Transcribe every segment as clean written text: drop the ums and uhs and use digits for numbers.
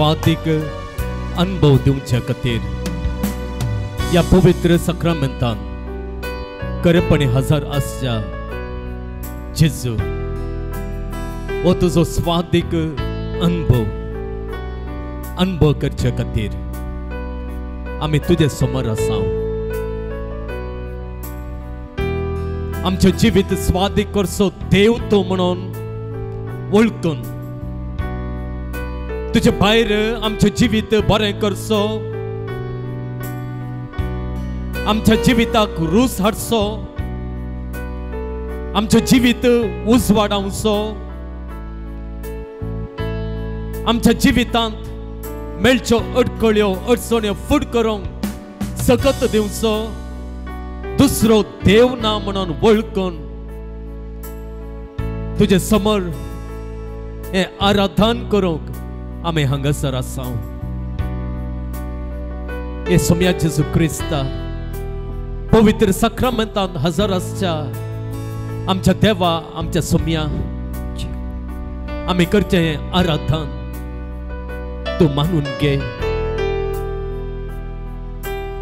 स्वादीक अनुभव दिवचे खातीर ह्या पवित्र साक्रामेंतान खरेपणी हजार आसच्या जेजू हो तुजो स्वादीक अनुभव अनुभव करचे खातीर आमी तुजे समोर आसा. आमचें जिवीत स्वादीक करचो देव तो म्हणून वळखून तुजे भायर आमचें जिवीत बरें करचो, आमच्या जिविताक रूस हाडचो, आमचें जिवीत उजवाडावचो, आमच्या जिवितांत मेळच्यो अडकळ्यो अडचण्यो फूड करूंक सकत दिवचो दुसरो देव ना म्हणून वळखून तुजे समोर हें आराधन करूंक आमी हांगासर आसा. हे सोम्या जेजू क्रिस्ता पवित्र साक्रामेंतांत हजर आसच्या आमच्या देवा आमच्या सोम्या आमी करचें हें आराधन तूं मानून घे.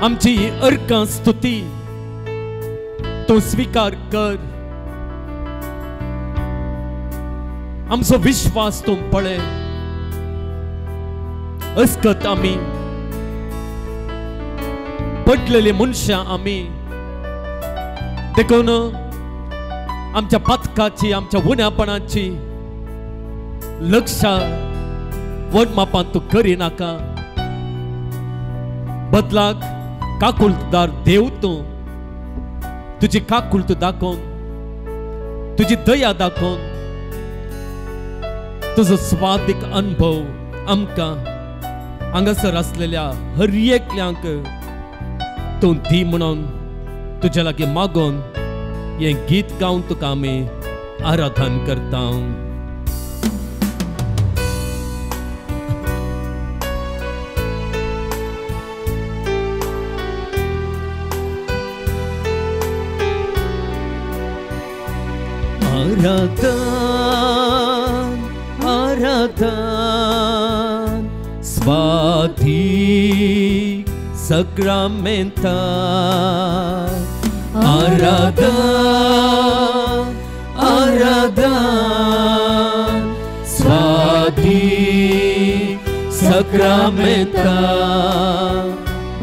आमची अर्कां स्तुती तूं स्विकार कर. आमचो विश्वास तूं पळय. अस्कत आमी पडलेली मनशां आमी देखून आमच्या पातकाची आमच्या उण्यापणाची लक्षां व्हड मापान तूं करिनाका. बदलाक काकुळदार देव तूं तुजी काकुळत दाखोवन तुजी दया दाखोवन तुजो स्वादीक अनुभव आमकां हांगासर आसलेल्या हर एकल्यांक तूं दी म्हणून तुज्या लागीं मागोवन हें गीत गावन तुका आमी आराधन करता. आराधन आराधन स्वादीक साक्रामेंतान आराधन आराधन स्वादीक साक्रामेंतान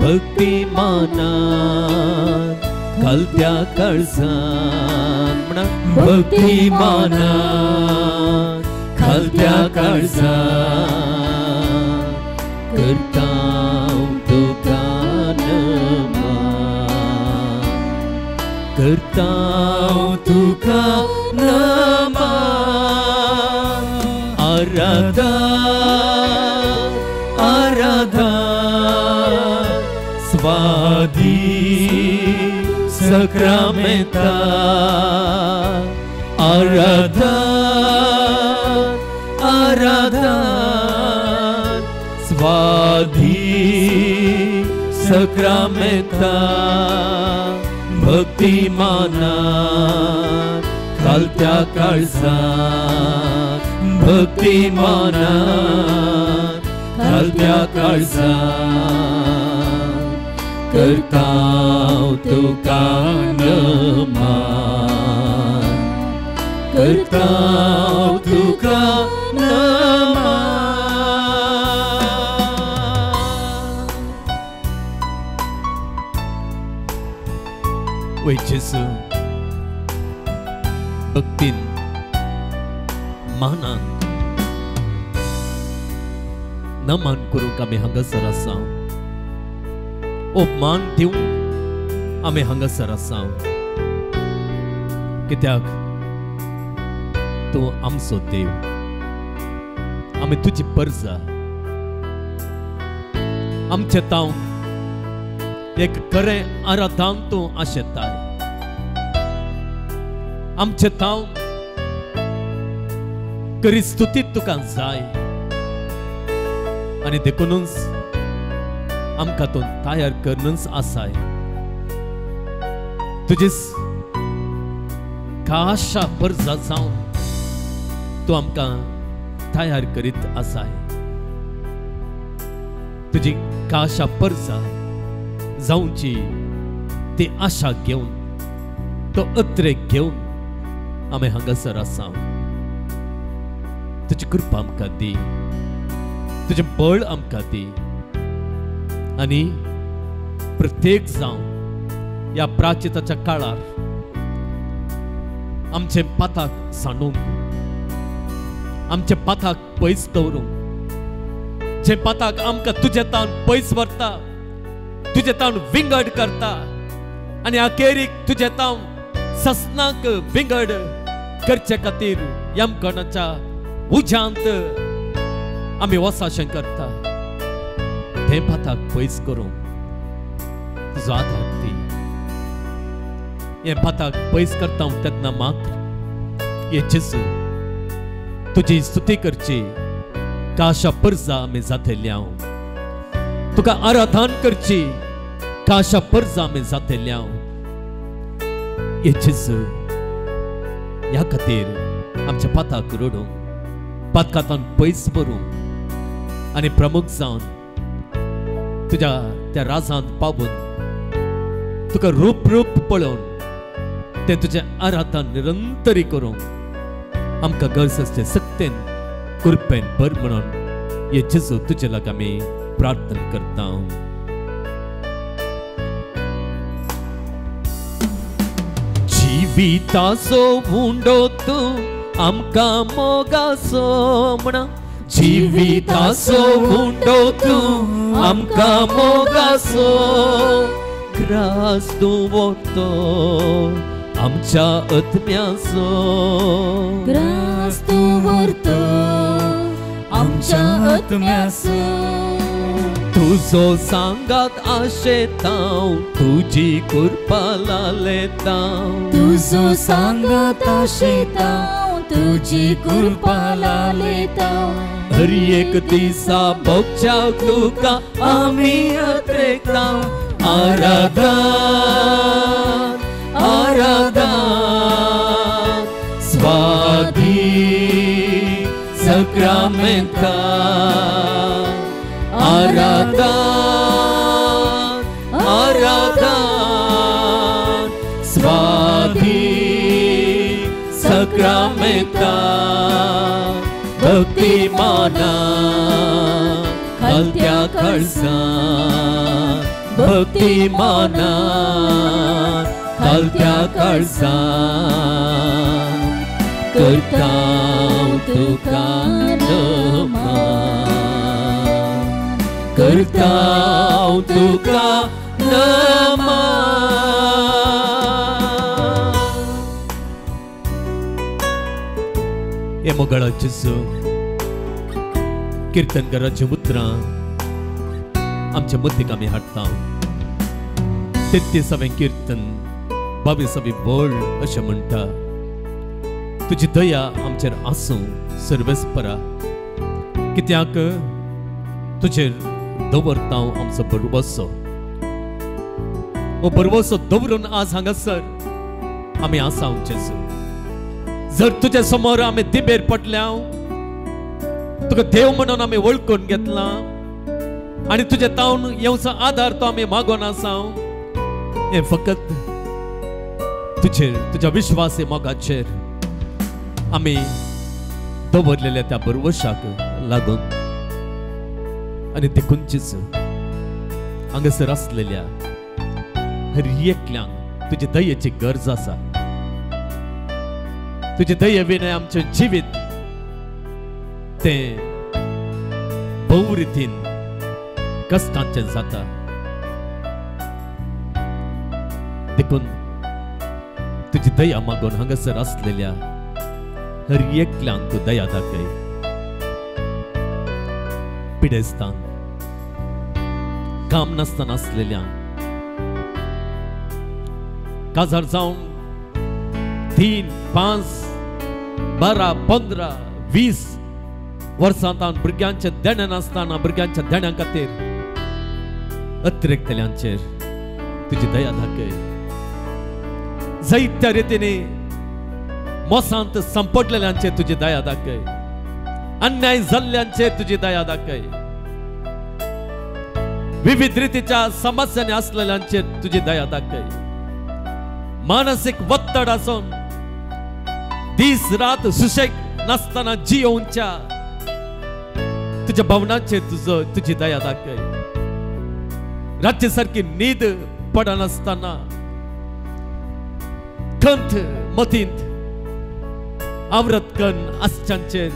भक्ती मानान घालत्या काळजान म्हणा भक्ती मानान घालत्या काळजान करता तुका नमन करता तुका नमन आराधन आराधन स्वादीक साक्रामेंतान आराधन आराधन स्वादीक साक्रामेंतान भक्ती मानान घालत्या काळजान भक्ती मानान घालत्या काळजान करता तुका नमन करता तुका नमन. वय जेजू भक्तीन मानान नमन करूंक आमी हांगासर आसा. मान दिवंक आमी हांगासर आसा कित्याक तूं आमचो देव आमी तुजी परजा. आमचे ताव एक खरें आराधन तूं आशेताय. आमचे ताव खरी स्तुती तुका जाय आनी देखूनच आमकां तूं तयार करनच आसाय. तुजी खाशा परजा जावन तूं आमकां तयार करीत आसाय. तुजी काशा परजा जावची ती आशा घेवन तो अत्रेक घेवन आमी हांगासर आसा। तुजी कृपा आमकां दी, तुजें बळ आमकां दी आनी प्रत्येक जावन ह्या प्राचिताच्या काळार आमचे पाताक सांडूंक, आमचे पाताक पयस दवरूंक, जे पाताक आमकां तुजे तावन पयस व्हरता, तुजे तावन विंगड करता आनी अखेरीक तुजे तावन ससनाक विंगड करचे खातीर यमकणाच्या उज्यांत आमी वसाशें करता, तें पाताक पयस करूंक तुजो आदार दी। हें पाताक पयस करता तेन्ना मात्र हे जेजू तुजी स्तुती करची काशा परजा आमी जातले हांव, तुका आराधन करची काशा परजा आमी जातले हांव। हे जेजू ह्या खातीर आमच्या पाताक रडूंक, पातकांतल्यान पयस व्हरूंक आनी प्रमुख जावन तुज्या त्या राजांत पावून तुका रूप रूप पळोवन तें तुजें आराधन निरंतरी करूंक आमकां गरज आसचे सक्तेन कृपेन भर म्हणून हे जेजू तुजे लागीं आमी प्रार्थना करता। जिविताचो उंडो तूं आमकां मोगाचो म्हणा, जिविताचो उंडो तूं आमकां मोगाचो, ग्रास तूं वतो आमच्या आत्म्याचो, ग्रास तूं व्हरतो आमच्या आत्म्याचो। तुजो सांगात आशेतांव तुजी कृपा लालेतांव, तुजो सांगात आशेतांव तुजी कृपा लालेतांव, हर एक दिसा भोगच्या तुका आमी अत्रेकतांव। आराधन आराधन स्वाधी सक्रामेंता, आराधन आराधन स्वाधी सक्रामेंता, भक्ती माना खालत्या कळसा, भक्ती माना खालत्या कळसा, करता तुका नमन, करता तुका नमन। हे मोगाळा जेजू, कीर्तनकाराची उतरां आमच्या मतीक आमी हाडटा। 33वें कीर्तन 22वी वळ अशें म्हणटा, तुजी दया आमचेर आसूं सर्वेस्परा, कित्याक तुजेर दवरता हांव आमचो भरवसो। हो भरवसो दवरून आज हांगासर आमी आसा जेजू। जर तुजे समोर आमी दिबेर पडल्या, तुका देव म्हणून आमी वळखून घेतला आनी तुजे तावन येवचो आदार तो आमी मागोन आसा, हें फकत तुजेर तुज्या विश्वासी मोगाचेर आमी दवरलेल्या त्या भरवशाक लागून आनी देखून जेजू हांगासर आसलेल्या हर एकल्यांक तुजे दयेची गरज आसा। तुजे दये विणें आमचें जिवीत तें भोव रितीन कश्टांचें जाता। देखून तुजी दया मागून हांगासर आसलेल्या हर एकल्यांक तूं दया दाखय। पिडेस्तांक, काम नासतना आसलेल्यांक, काजार जावन 3, 5, 12, 15, 20 वर्सां भुरग्यांच्या देणें नासतना भुरग्यांच्या देण्या खातीर अतिरेकतल्यांचेर तुजी दया दाखय। जायत्या रितीने मोसांत संपटलेल्यांचेर तुजी दया दाखय, अन्याय जाल्ल्यांचेर तुजी दया दाखय। विविध रितीच्या समस्यांनी आसलेल्यांचेर तुजी दया दाखय. मानसीक वत्तड आसून दीस रात सुशेग नासतना जियोवच्या तुज्या भावनांचेर तुजो तुजी दया दाखय. रातचे सारकी न्हीद पडनासतना खंत मतींत आवरत कन आसच्यांचेर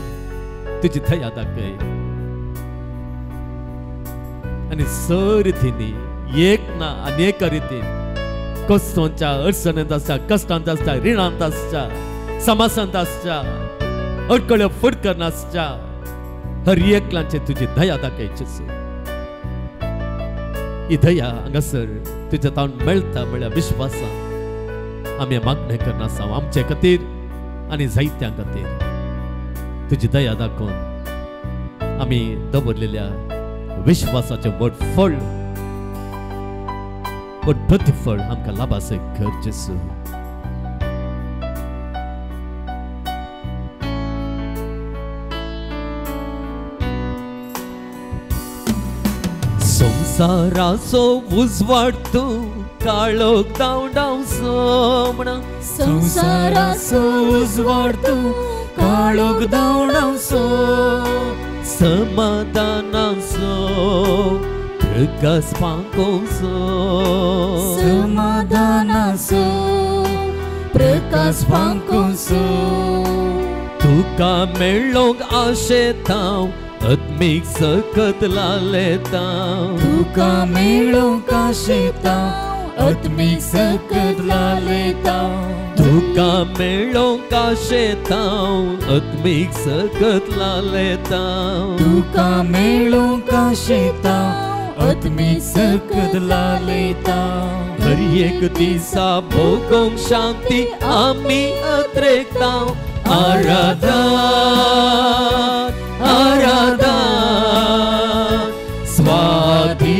तुजी दया दाखय. आनी स रितींनी एक ना अनेक रितीन कश्टांच्या अडचणींत आसच्या, कश्टांत आसच्या, रिणांत आसच्या, समासांत आसच्या, अडकळ्यो फुडकन आसच्या हर एकल्याचे तुजी दया दाखयची. ही दया हांगासर तुज्या तावन मेळटा म्हळ्यार विश्वासान आमी मागणें करना आमचे खातीर आनी जायत्यां खातीर. तुजी दया दाखोवन आमी दवरलेल्या विश्वासाचें व्हड फळ, व्हड प्रतिफळ आमकां लाभाचें कर जेजू. संवसाराचो उजवाड तूं काळोख धांवडावचो म्हणा. संवसाराचो उजवाड तूं काळोख धांवडावचो. समाधानाचो प्रकाश फांकोवचो. समाधानाचो प्रकाश फांकोवचो. तुका मेळोंक आशेतां आत्मीक सकत लालेता. तुका मेळोंक आशेतां आत्मीक सकत लालेता. तुका मेळोंक आशेतां आत्मीक सकत लालेता. तुका मेळोंक आशेतां आत्मीक सकत लालेता. हर एक दिसा भोगोंक शांती आमी अत्रेकता. आराधना आराधना स्वाती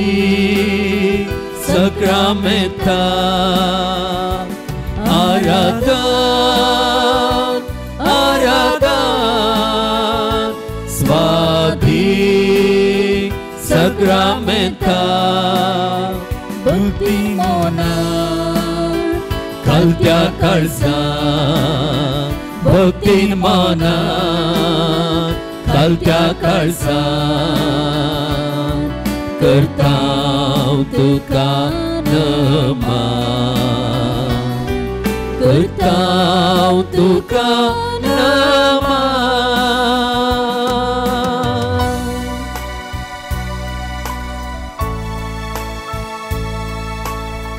सक्रामेंता. आराधना आराधना स्वाती सक्रामेंता. भक्ती मोना कलत्या काळजा भक्तीन मना कलत्या काळजा करता तुका नमन करता तुका नमन.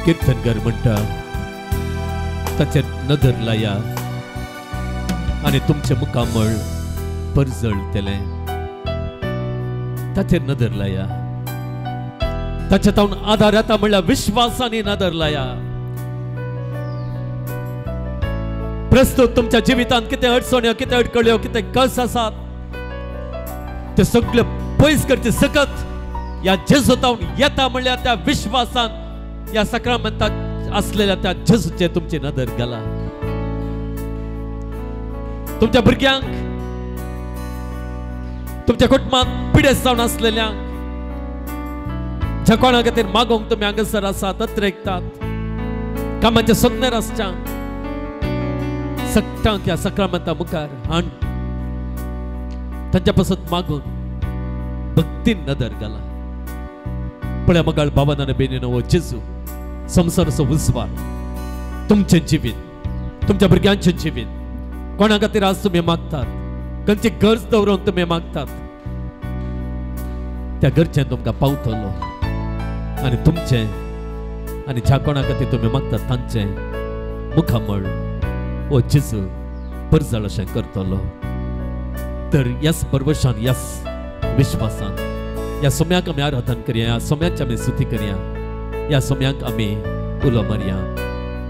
कीर्तनकार म्हणटा ताचेर नदर लाया आनी तुमचें मुखामळ परजळटलें. ताचेर नदर लाया, ताच्या तावन आदार येता म्हणल्यार विश्वासानी नदर लाया. प्रस्तुत तुमच्या जिवितांत कितें अडचण्यो, कितें अडकळ्यो, कितें कस आसात ते सगळे पयस करचे सकत ह्या जेजू तावन येता म्हणल्यार त्या विश्वासान ह्या सक्रामेंतात आसलेल्या त्या जेजूचेर तुमची नदर घाला. तुमच्या भुरग्यांक, तुमच्या कुटुंबांत पिडेस्त जावन आसलेल्यांक, ज्या कोणा खातीर मागोवंक तुमी हांगासर आसात, अत्रेकतात, कामाच्या सोदनेर आसच्या सगळ्यांक ह्या सक्रामेंता मुखार हाण तांच्या पासत मागून भक्तीन नदर घाला. पळया मगाळ बाबान आनी बेनीन हो जेजू संवसाराचो उजवाड तुमचें जिवीत, तुमच्या भुरग्यांचें जिवीत, कोणा खातीर आज तुमी मागतात, खंयची गरज दवरून तुमी मागतात त्या गरजेन तुमकां पावतलो आनी तुमचें आनी ज्या कोणा खातीर तुमी मागतात तांचें मुखामळ हो जेजू परजळ अशें करतलो. तर ह्याच परवशान, ह्याच विश्वासान ह्या सोम्याक आमी आराधन करया, ह्या सोम्याची आमी स्तुती करया, ह्या सोम्याक आमी उलो मारया.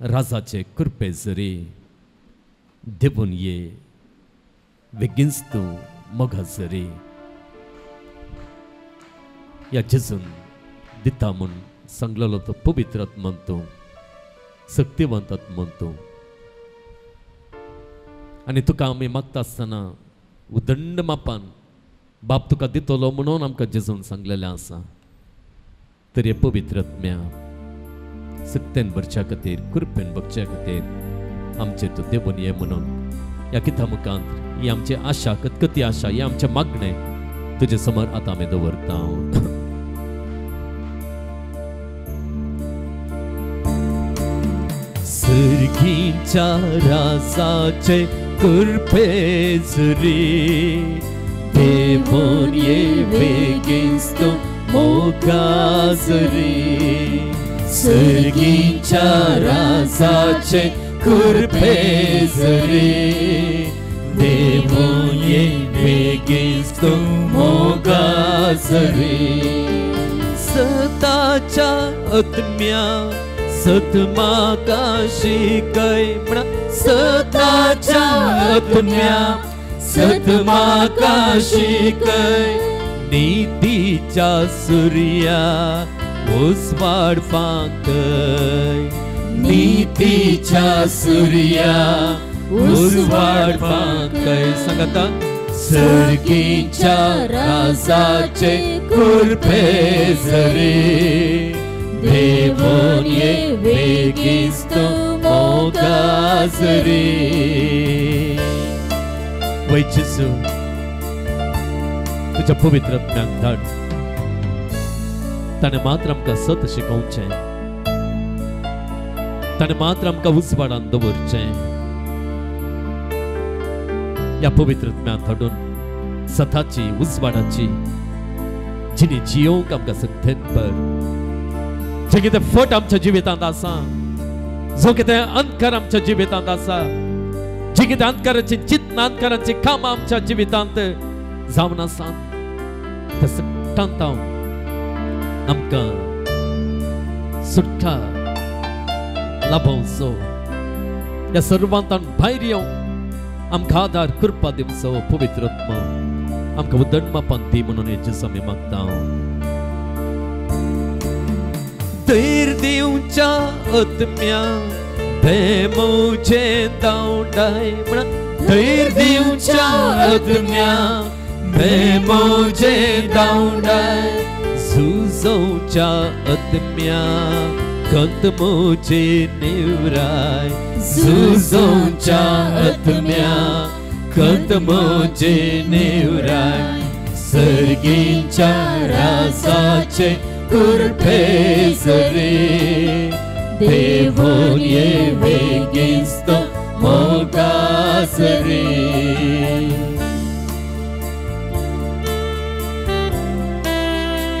राजाचे कृपे जरी देवून ये बेगीनच तूं मोगा जरी ह्या जेजून दिता म्हूण सांगलेलो तो पवित्र आत्मान तूं शक्तिवंत आत्मान तूं आनी तुका आमी मागता आसतना उदंड मापान बाप तुका दितलो म्हणून आमकां जेजून सांगलेलें आसा. तर हे पवित्र आत्म्या सक्तेन भरच्या खातीर कृपेन भरच्या खातीर आमचेर तूं देवून ये म्हणून ह्या किता मुखांत ही आमची आशा कतकती आशा ही आमचें मागणें तुजे समोर आतां आमी दवरता. सर्गीच्या राजाचे कृपे जरी देवून ये बेगीनच तूं मोगा जरी सर्गीच्या राजाचे कृपे जरी देवून ये बेगीनच तूं मोगा जरी सताच्या आत्म्या सत म्हाका शिकय म्हणा सताच्या आत्म्या सत म्हाका शिकय नितीच्या सुर्या उजवाड फांकय नितीच्या सुर्या उजवाड फांकय. सांगता सर्गीच्या राजाचे कृपे जरी देवून ये बेगीनच तूं मोगा जरी. वय जेजू तुज्या पवित्र आत्म्याक धाड ताणें मात्र आमकां सत शिकोवचें ताणें मात्र आमकां उजवाडान दवरचें. ह्या पवित्र आत्म्याक धाडून सताची उजवाडाची जिणी जियोंक आमकां सक्तेन भर. जें कितें फट आमच्या जिवितांत आसा जो कितें अंधकार आमच्या जिवितांत आसा जी कितें अंधकाराची चिंतना अंधकाराची कामां आमच्या जिवितांत जावन आसा त्या सगळ्यांत आमकां सुटका लाभोवचो. ह्या सर्वांतान भायर येवंक आमकां आदार कृपा दिवचो पवित्र आत्मा आमकां उदंड मापान दी म्हणून हें आमी मागता. धैर्य दिवच्या आत्म्या भेमोचें दावडाय म्हणा धैर्य दिवच्या आत्म्या भेमोचें दावडाय झुजोवच्या आत्म्या खंत मोचे निवराय झुजोवच्या आत्म्या खंत मोचे निवराय सर्गीच्या राजाचे कृपे जरी देवून ये बेगीनच तूं मोगा जरी.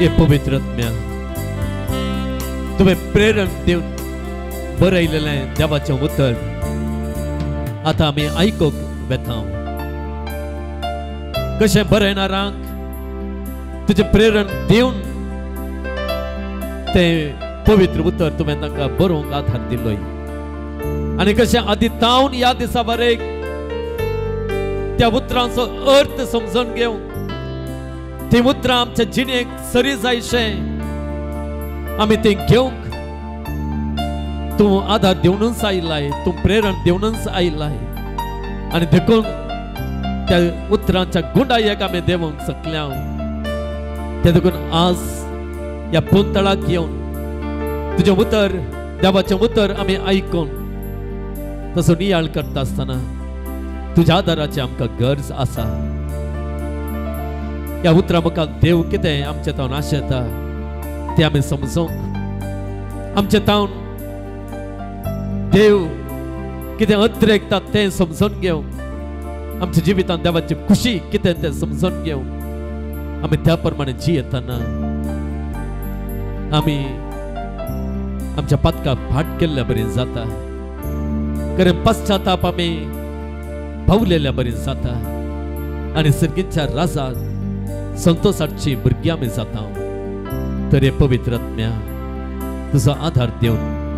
हे पवित्र आत्म्या तुवें प्रेरण दिवन बरयलेलें देवाचें उतर आतां आमी आयकूंक वेता. कशें बरयणारांक तुजें प्रेरण दिवन तें पवित्र उतर तुवें तांकां बरोवंक आधार दिलोय आनी कशें आदी तावन ह्या दिसा बरेक त्या उतरांचो अर्थ समजून घेवन ती उतरां आमच्या जिणेक सरी जायशें आमी तें घेवंक तूं आधार दिवनूच आयलाय तूं प्रेरण दिवनूच आयलाय आनी देखून त्या उतरांच्या गुंडायेक आमी देवंक शकल्या. ते देखून आज ह्या पोंतळाक येवन तुजें उतर देवाचें उतर आमी आयकून तसो नियाळ करता आसतना तुज्या आदाराची आमकां गरज आसा. ह्या उतरां मुखार देव कितें आमचे तावन आशेता तें आमी समजूंक आमचे तावन देव कितें अत्रेकता तें समजून घेवंक आमच्या जिवितांत देवाची खुशी कितें तें समजून घेवंक आमी त्या प्रमाणे जियेतना आमी आमच्या पातकाक फाट केल्ल्या बरें जाता कारण पश्चाताप आमी पावलेल्या बरें जाता आनी सर्गीच्या राजाक संतोषाची भुरगीं आमी जाता. तर हे पवित्र आत्म्या तुजो आधार दिवन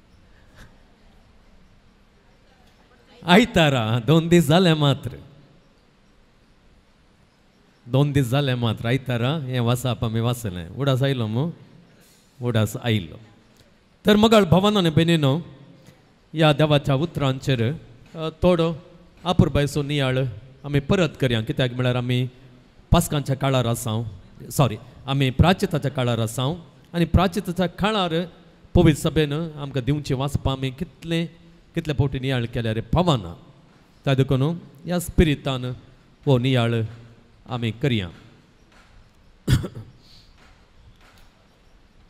आयतारा 2 दीस जाले मात्र, 2 दीस जाले मात्र आयतारा हें वाचप आमी वाचलें. उडास आयलो मू, उडास आयलो. तर मगाळ भावानो आनी भयणीनो, ह्या देवाच्या उतरांचेर थोडो आपुरबायचो नियाळ आमी परत करया. कित्याक म्हळ्यार आमी पास्कांच्या काळार आसाव, सॉरी आमी प्राचिताच्या काळार आसाव आनी प्राचिताच्या काळार पवित्र सभेन आमकां दिवचें वाचपा आमी कितले कितले फावटी नियाळ केल्यार पावना. त्या देखून ह्या स्पिरितान हो नियाळ आमी करया.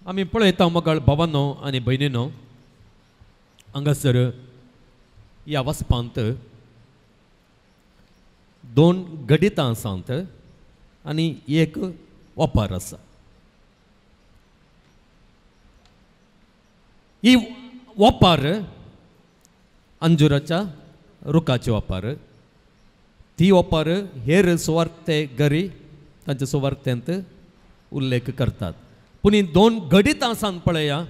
आमी पळयता मगाळ भावानो आनी भयणीनो, हांगासर ह्या वाचपांत 2 घडितां आसात आनी एक ओपार आसा. ही ओपार अंजुराच्या रुखाची ओपार, ती ओपार हेर सुवार्ते घरी तांच्या सुवार्तेंत उल्लेख करतात. पूण ही 2 घडितां आसात पळया.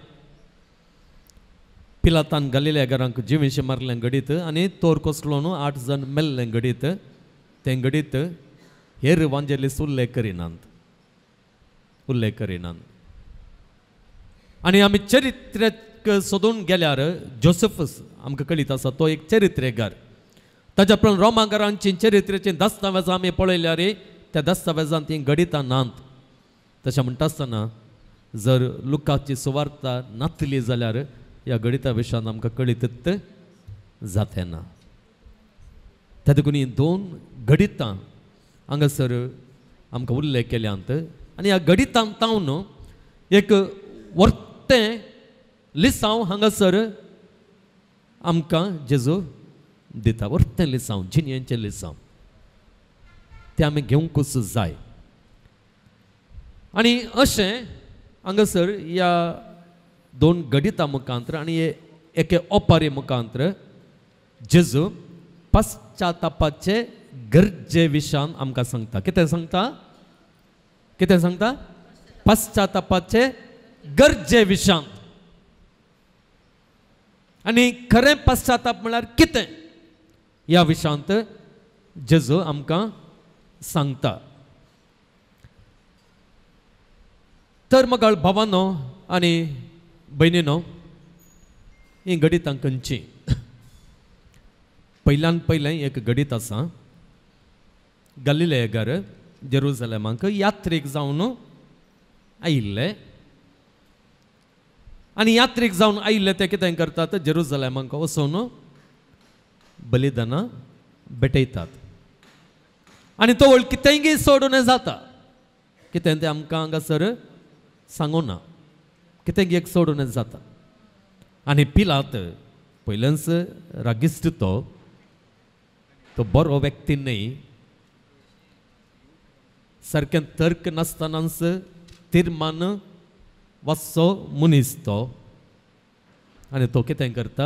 पिलातान घालिल्या घरांक जिवेशें मारलें घडीत आनी तोर कोसलो न्हू 8 जाण मेल्लें घडीत, तें घडीत हेर वांजेलीस उल्लेख करिनात, उल्लेख करिनात. आनी आमी चरित्रेक सोदून गेल्यार जोसेफस आमकां कळीत आसा तो एक चरित्रेगार. ताच्या प्रमाण रोमांगारांची चरित्रेची दस्तावेजां आमी पळयल्यार त्या दस्तावेजांत तीं घडितां नात. तशें म्हणटा आसतना जर लुकाची सुवार्ता नातली जाल्यार ह्या घडिता विशयान आमकां कळीत जातें ना. त्या देखून हीं 2 घडितां हांगासर आमकां उल्लेख केल्यांत आनी ह्या घडितांत तावन एक वर्तें लिसांव हांगासर आमकां जेजू दिता. वर्तें लिसांव, जिणयेचें लिसांव, तें आमी घेवंकूच जाय. आनी अशें हांगासर ह्या 2 घडितां मुखांत्र आनी एके ओपारी मुखांत्र जेजू पश्चातापाचे गरजे विशयान आमकां सांगता. कितें सांगता? कितें सांगता? पश्चातापाचे गरजे विशयान. आनी खरें पश्चाताप म्हळ्यार कितें ह्या विशयांत जेजू आमकां सांगता. तर मगाळ भावानो आनी भयणीनो, हीं घडितां खंयचीं? पयल्यान पयलें एक घडीत आसा. गलिलेगर जेरुजलेमाक यात्रीक जावन आयिल्ले आनी यात्रीक जावन आयिल्ले ते कितें करतात, जेरुजलेमाक वचून बलिदानां भेटयतात आनी तो वळ कितेंय सोडून जाता. कितें तें आमकां हांगासर सांगूना, कितें एक सोडून जाता. आनी पिलात पयल्याच रागिस्ट, तो तो बरो व्यक्ती न्हय, सारकें तर्क नासतनाच तिर्मान वाचचो मनीस तो. आनी तो कितें करता,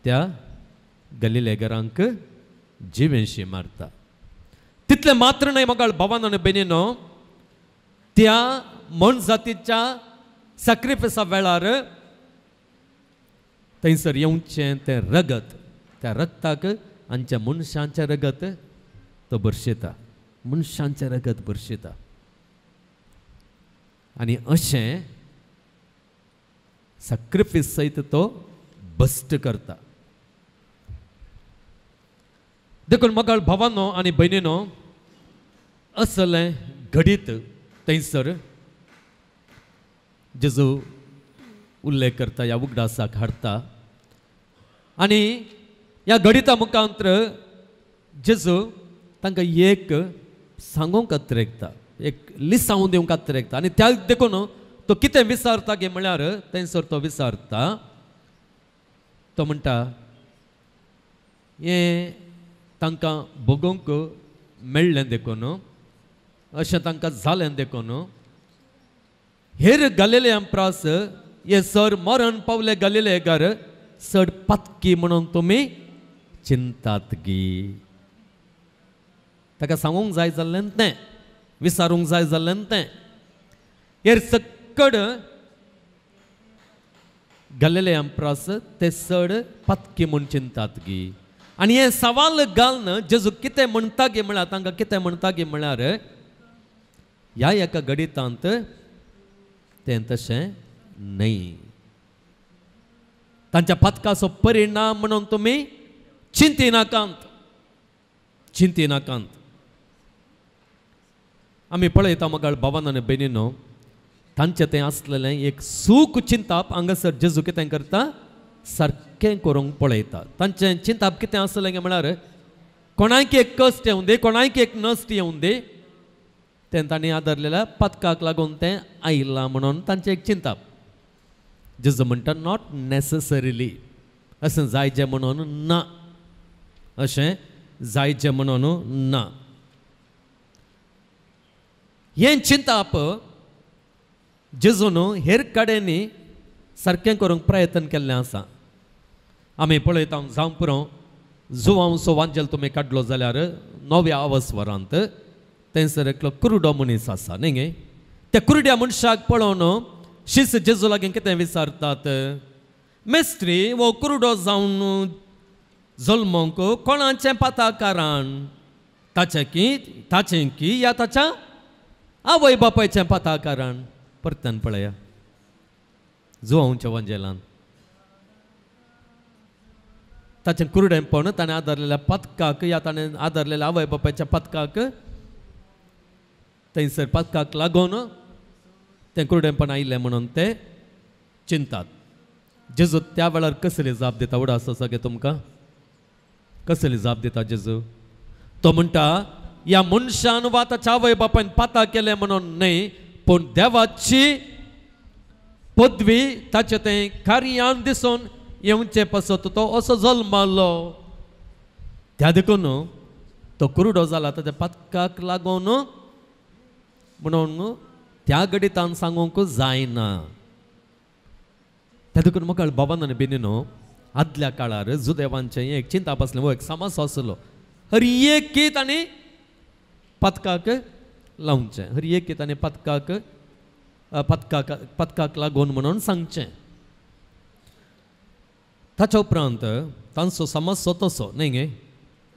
त्या गलिलेगरांक जिवेशी मारता. तितलें मात्र न्हय मगाळ भावान आनी भयणीनो, त्या मनजातीच्या सॅक्रिफायसा वेळार थंयसर येवचें तें रगत, त्या रगताक आमच्या मनशांचें रगत तो भरशिता, मनशांचें रगत भरशिता. आनी अशें सॅक्रिफायस सयत तो भश्ट करता. देखून मगाळ भावानो आनी भयणीनो, असलें घडीत थंयसर जेजू उल्लेख करता, ह्या उगडासाक हाडटा. आनी ह्या घडिता मुखांत्र जेजू तांकां एक सांगूंक अत्रेकता, एक लिसांव दिवंक अत्रेकता. आनी त्या देखून तो कितें विचारता गे म्हळ्यार थंयसर तो विचारता, तो म्हणटा हें तांकां भोगोवंक मेळ्ळें देखून, अशें तांकां जालें देखून, हेर गालिलेयां प्रास हे सर मरण पावले गालिलेकार चड पातकी म्हणून तुमी चिंतात गी. ताका सांगूंक जाय जाल्लें तें, विचारूंक जाय जाल्लें तें. हेर सक्कड गलिलयां प्रास ते चड पातकी म्हूण चिंतात गी. आनी हें सवाल घालून जेजू कितें म्हणटा गी म्हळ्यार तांकां कितें म्हणटा गी म्हळ्यार ह्या एका गणितांत तें तशें न्हय. तांच्या पातकाचो परिणाम म्हणून तुमी चिंतिनाकांत, चिंतिनाकांत. आमी पळयता मगाळ भावान आनी भयणीनो, तांचें तें आसलेलें एक सूख चिंताप हांगासर जेजू कितें करता सारकें करूंक पळयता. तांचें चिंताप कितें आसलें म्हळ्यार कोणाक एक कश्ट येवं दी, कोणाक एक नश्ट येवं दी, तें तांणी आदारलेल्या पातकाक लागून तें आयलां म्हणून तांचें एक चिंताप. जेजू म्हणटा not necessarily, अशें जायचें म्हणून ना, अशें जायचें म्हणून ना. हें चिंताप जेजून हेर कडेन सारकें करूंक प्रयत्न केल्लें आसा. आमी पळयता जावं पुरो जुवांवचो वांजेल तुमी काडलो जाल्यार नव्या अवस्वरांत थंयसर एकलो कुरडो मनीस आसा न्ही गे. त्या कुरड्या मनशाक पळोवन शिस जेजू लागीं कितें विचारतात, मेस्त्री हो कुरडो जावन जल्मोंक कोणाचें पाता कारण, ताचें की ताचें की या ताच्या आवय बापायचें पाता कारण. परत्यान पळया जुवांवच्या वांजेलान ताचें कुरडेंपण ताणें आदारलेल्या पातकाक या ताणें आदारलेल्या आवय बापायच्या पातकाक थंयसर पातकाक लागून तें कुरडेंपण आयिल्लें म्हणून ते चिंतात. जेजू त्या वेळार कसली जाप दिता उडा आसा सगळें तुमकां, कसली जाप दिता जेजू? तो म्हणटा ह्या मनशान वा ताच्या आवय बापायन पाता केलें म्हणून न्हय, पूण देवाची पदवी ताचें तें कार्यान दिसून येवचे पासत तो असो जल्मालो. त्या देखून तो कुरडो जाला ताच्या पातकाक लागून म्हणून त्या गणितान सांगूंक जायना. त्या देखून म्हाका बाबान आनी बेनीनो आदल्या काळार जुदेवांचें एक चिंताप आसलें, हो एक समस्या आसलो, हर एक तांणी पातकाक लावचें, हर एक ताणें पातकाक पातकाक पातकाक लागून म्हणून सांगचें. ताच्या उपरांत तांचो समस्या तसो न्ही गे,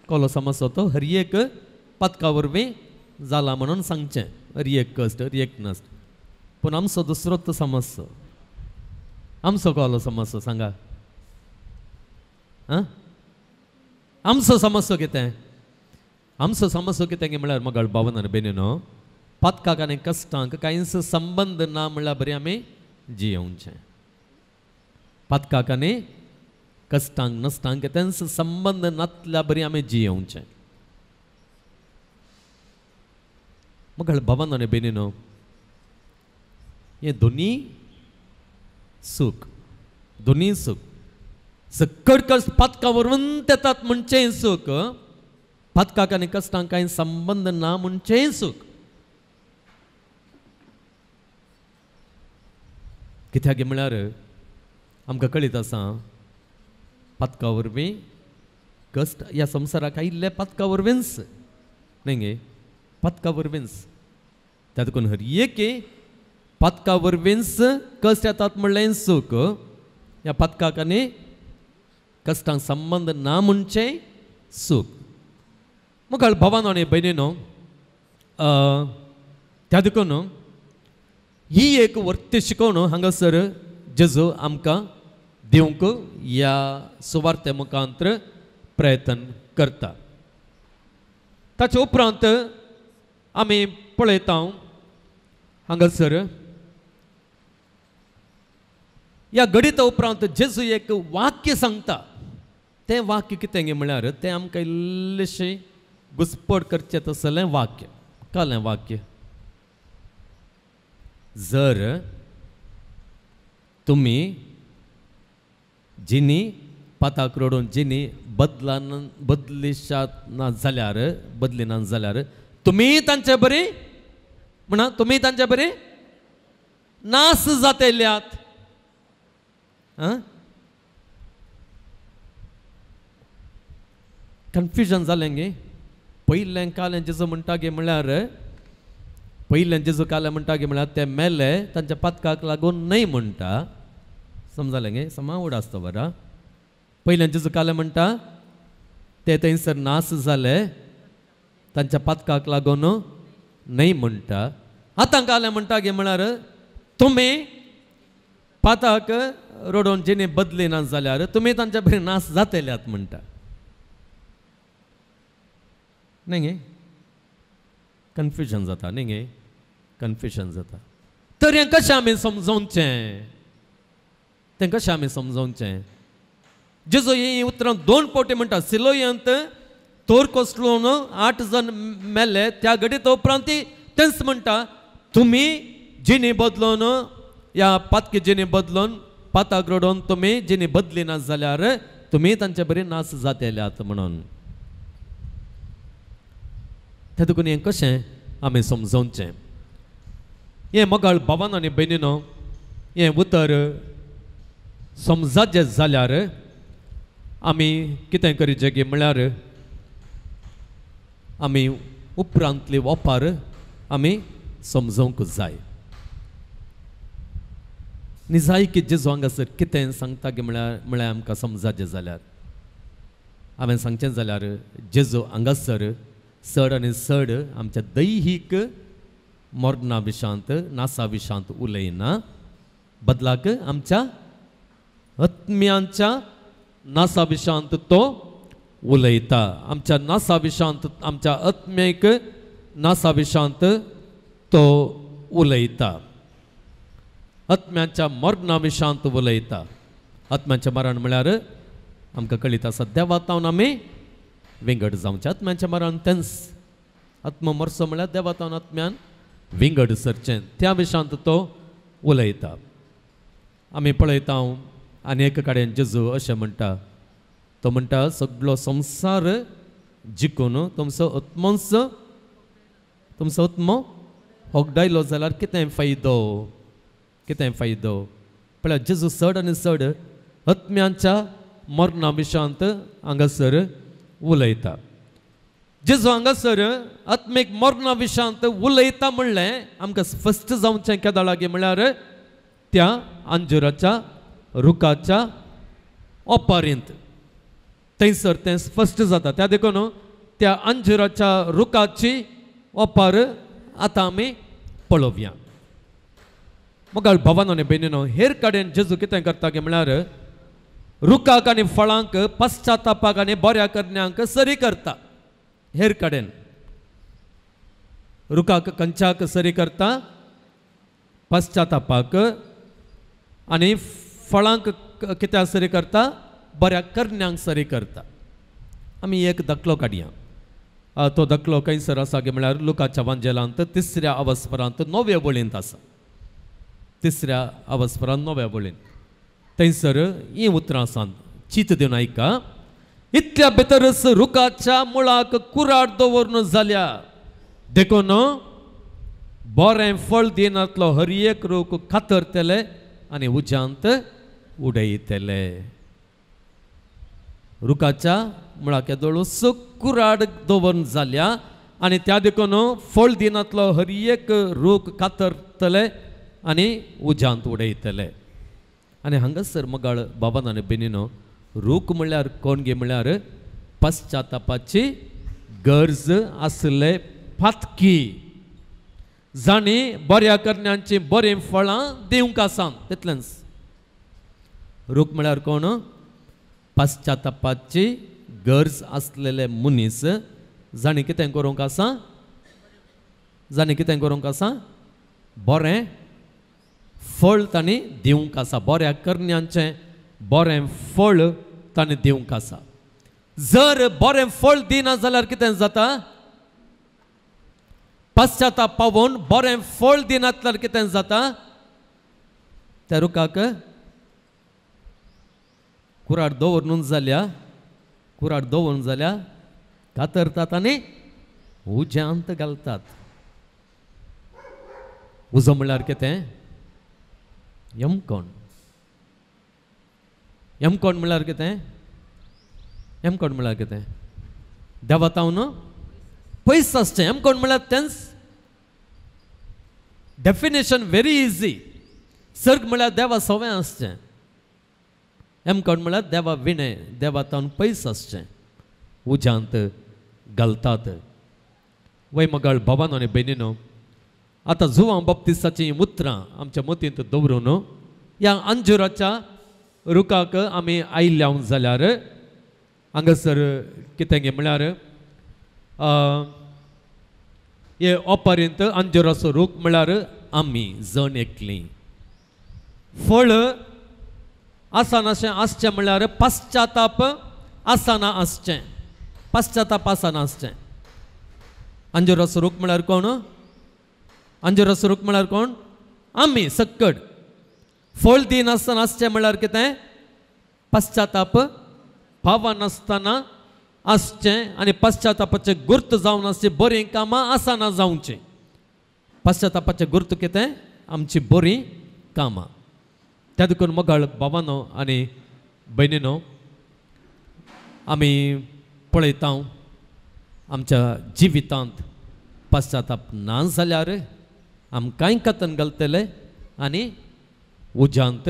कोलो समस्या तो हर एक पातका वरवीं जाला म्हणून सांगचें, हर एक कश्ट हर एक नश्ट. पूण आमचो दुसरो तो समस्या, आमचो कोलो समस्या सांगा, आं आमचो समस्या कितें? आमचो समस्या कितें गे म्हळ्यार मगळ बावन आनी बेनीनो पातकाक आनी कश्टांक कांयच संबंद ना म्हणल्यार बरें आमी जियोवचें. पातकाक आनी कश्टांक नश्टांक तेंच संबंद नातल्या बरी आमी जियोवचें. मगळ बावन आनी बेनीनो हें दोनी सूख, दोनी सूख सकड कश्ट पातका वरून येतात म्हणचें सूख, पातकाक आनी कश्टांक कांय संबंद ना म्हणचें सूख. कित्याक म्हळ्यार आमकां कळीत आसा पातका वरवीं कश्ट ह्या संवसाराक आयिल्ले पातका वरवींच न्ही गे, पातका वरवींच. त्या देखून हर एक पातका वरवींच कश्ट येतात म्हणलें सूख, ह्या पातकाक आनी कश्टांक संबंद ना म्हणचें सूख. मुखार भावानो आनी भयणीनो त्या देखून ही एक वर्ती शिकोवन हांगासर जेजू आमकां दिवंक ह्या सुवार्ते मुखांतर प्रयत्न करता. ताचे उपरांत आमी पळयता हांगासर ह्या घडिता उपरांत जेजू एक वाक्य सांगता. तें वाक्य कितें म्हळ्यार तें आमकां इल्लेशें घुसपट करचें तसलें वाक्य. कळ्ळें वाक्य? जर तुमी जिनी पाताक रडून जिनी बदलान बदलिशात ना जाल्यार बदली ना जाल्यार तुमी तांचे बरी म्हणा तुमी तांचे बरी नास जातल्यात. कन्फ्युजन जालें गे. पयलें कालें जेजू म्हणटा गे म्हणल्यार पयलें जेजू कालें म्हणटा गे म्हणल्यार ते मेले तांच्या पातकाक लागून न्हय म्हणटा, समजालें गे? समा उडास दवरा. पयल्यान जेजू कालें म्हणटा ते थंयसर नास जाले तांच्या पातकाक लागून न्हय म्हणटा. आतां कालें म्हणटा गे म्हळ्यार तुमी पाताक रडोवन जिणे बदली ना जाल्यार तुमी तांच्या बरें नास जातल्यात म्हणटा. न्हय गे? कन्फ्युजन जाता न्हय गे? कन्फ्युजन जाता. तर हें कशें आमी समजोवचें? तें कशें आमी समजोवचें? जेजू हीं उतरां दोन फावटी म्हणटा. सिलोयांत तोर कोसळून 8 जाण मेले त्या घडीत उपरांत तेंच म्हणटा तुमी जिणे बदलून ह्या पातकी जिणे बदलून पाताक रडोवन तुमी जिणे बदली ना जाल्यार तुमी तांचे बरी नास जातल्यात म्हणून. ते देखून हें कशें आमी समजोवचें? हें मोगाळ भावान आनी भयणीनो हें उतर समजाचें जाल्यार आमी कितें करीचें की म्हळ्यार आमी उपरांतली ओपार आमी समजोवंक जाय. निजाय की जेजू हांगासर कितें सांगता की म्हळ्यार आमकां समजाचें जाल्यार हांवें सांगचें जाल्यार जेजू हांगासर चड आनी चड आमच्या दैहीक मरणा विशांत नासा विशांत उलयना, बदलाक आमच्या आत्म्यांच्या नासा विशांत तो उलयता. आमच्या नासा विशांत आमच्या आत्मेक नासा विशांत तो उलयता. आत्म्यांच्या मरणा विशांत उलयता. आत्म्यांचें मरण म्हळ्यार आमकां कळीत आसा देवातावन आमी विंगड जावचें. आत्म्यांचें मरण तेंच आत्म मरसो म्हळ्यार देवातावन आत्म्यान विंगड सरचें त्या विशांत तो उलयता. आमी पळयता आनी एक कडेन जेजू अशें म्हणटा, तो म्हणटा सगलो संवसार जिखून तुमचो आत्मोच तुमचो आत्मो होगडायलो जाल्यार कितें फायदो? कितें फायदो? पळय जेजू चड आनी चड आत्म्यांच्या मरणा विशांत हांगासर उलयता. जेजू हांगासर आत्मीक मरणा विशांत उलयता म्हणलें आमकां स्पश्ट जावचें केदा लागीं म्हळ्यार त्या अंजुराच्या रुखाच्या ओपारींत थंयसर तें स्पश्ट जाता. त्या देखून त्या अंजुराच्या रुखाची ओपार आतां आमी पळोवया. मोगाळ भावानो आनी भयणीनो हेर कडेन जेजू कितें करता की म्हळ्यार रुखाक आनी फळांक पश्चातापाक आनी बऱ्या करण्यांक सरी करता. हेर कडेन रुखाक कंचाक सरी करता पश्चातापाक आनी फळांक कित्याक सरी करता? बऱ्या करण्यांक सरी करता. आमी एक दाखलो काडया. तो दाखलो खंयसर आसा की म्हळ्यार लुकाच्या वांजेलांत 3ऱ्या अवस्परांत 9व्या वळींत आसा. 3ऱ्या अवस्परांत 9व्या वळींत थंयसर हीं उतरां आसात. चीत दिवन आयका. इतल्या भितरच रुखाच्या मुळाक कुराड दवरून जाल्या देखून बरें फळ दिनातलो हर एक रूख कातरतले आनी उज्यांत उडयतले. रुखाच्या मुळाक येदोळूच कुराड दवरून जाल्या आनी त्या देखून फळ दिनातलो हर एक रूख कातरतले आनी उज्यांत उडयतले. आनी हांगासर मोगाळ बाबान आनी भयणीनो रूख म्हणल्यार कोण गे म्हणल्यार पश्चातापाची गरज आसले पातकी जांणी बऱ्या करण्यांची बरीं फळां दिवंक आसा तितलेंच. रूख म्हळ्यार कोण? पश्चातापाची गरज आसलेले मनीस जांणी कितें करूंक आसा? जांणी कितें करूंक आसा? बरें फळ तांणी दिवंक आसा. बऱ्या करण्यांचें बरें फळ ताणें दिवंक आसा. जर बरें फळ दिना जाल्यार कितें जाता? पश्चाताप पावोवन बरें फळ दिनातल्यार कितें जाता? त्या रुखाक कुराड दवरून जाल्या कुराड दवरून जाल्या कातरतात आनी उज्यांत घालतात. उजो म्हणल्यार कितें? यमकोण. यमकोण म्हणल्यार कितें? यमकोण म्हणल्यार कितें? देवातावन पयस आसचें. यमकोण म्हणल्यार तेंच डेफिनेशन व्हेरी इजी. सर्ग म्हळ्यार देवा सवें आसचें. हेमकोण म्हळ्यार देवा विणें, देवा तावन पयस आसचें, उज्यांत घालतात. वय मगाळ भावानो आनी भयणीनो, आतां जुवांव बाप्तिस्ताचीं उतरां आमच्या मतींत दवरून ह्या अंजुराच्या रुखाक आमी आयल्या जाल्यार हांगासर कितें गे म्हळ्यार हे ओपारींत अंजुराचो रूख म्हळ्यार आमी जण एकलीं. फळ आसनाशें आसचें म्हळ्यार पश्चाताप आसना आसचें, पश्चाताप आसना आसचें. अंजुराचो रूख म्हळ्यार कोण? अंजुराचो रूख म्हळ्यार कोण? आमी सक्कड. फळ दिनासतना आसचें म्हळ्यार कितें? पश्चाताप पावनासतना आसचें आनी पश्चातापाचें गुर्त जावन आसचें, बरीं कामां आसना जावचीं. पश्चातापाचें गुर्त कितें? आमची बरीं कामां. त्या देखून मगाळ बाबानो आनी भयणीनो, आमी पळयता आमच्या जिवितांत पश्चाताप ना जाल्यार आमकांय कथन घालतले आनी उज्यांत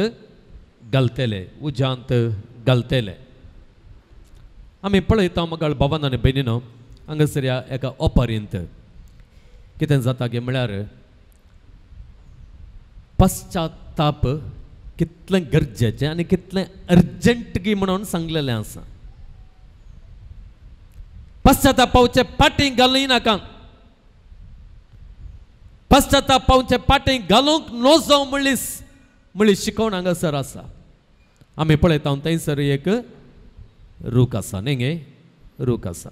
घालतले, उज्यांत घालतले. आमी पळयता मगाळ बाबानो आनी भयणीनो, हांगासर ह्या एका ओपारींत कितें जाता गे म्हळ्यार पश्चाताप कितलें गरजेचें आनी कितलें अर्जंट गी म्हणून सांगलेलें आसा. पश्चाताप पावचे पाटी घालूं नाका, पश्चाताप पावचे पाटी घालूंक नजो म्हणली शिकवण हांगासर आसा. आमी पळयता थंयसर एक रूख आसा न्ही गे, रूख आसा.